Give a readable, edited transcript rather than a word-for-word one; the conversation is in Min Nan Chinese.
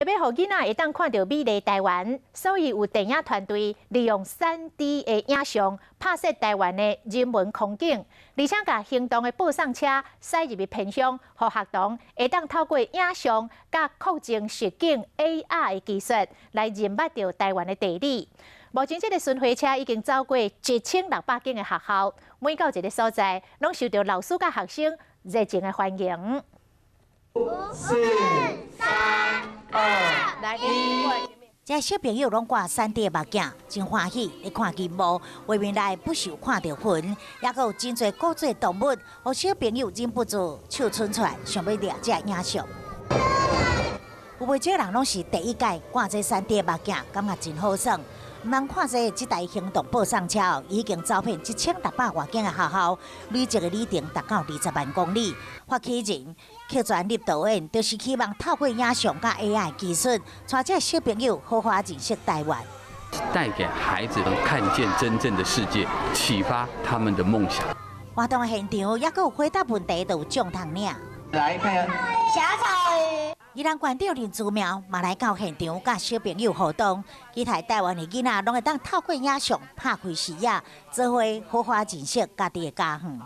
欲予囡仔會當看著美麗台灣，所以有電影團隊利用3D 的影像拍攝台灣的人文風景，而且共行動的播送車駛入去偏鄉，予學童會當透過影像佮擴增實境 AR 的技術來認捌著台灣的地理。目前這个巡迴車已經走過1600間的學校，每到一个所在，攏受著老師佮學生熱情的歡迎。五、四、三、二、一。這小朋友攏掛3D 目鏡，真歡喜咧看熒幕，畫面內不時有看著雲，抑閣有真濟古早動物，予小朋友忍不住手伸出來，想欲掠這影像。有袂少人攏是第一擺掛這3D 目鏡，感覺真好耍。毋通看這這台行動播送車已經走遍1600外間的學校，累積的里程達到20萬公里。發起人柯傳立導演，就是希望透過影像佮 AI 技術，帶這小朋友好好認識台灣。帶給孩子們看見真正的世界，啟發他們的夢想。活動現場抑閣有回答問題，就有獎通領。來看小草。宜蘭縣長林姿妙嘛來到現場，佮小朋友互動。期待台灣的囡仔攏會當透過影像拍開視野，做伙好好認識家己的家鄉。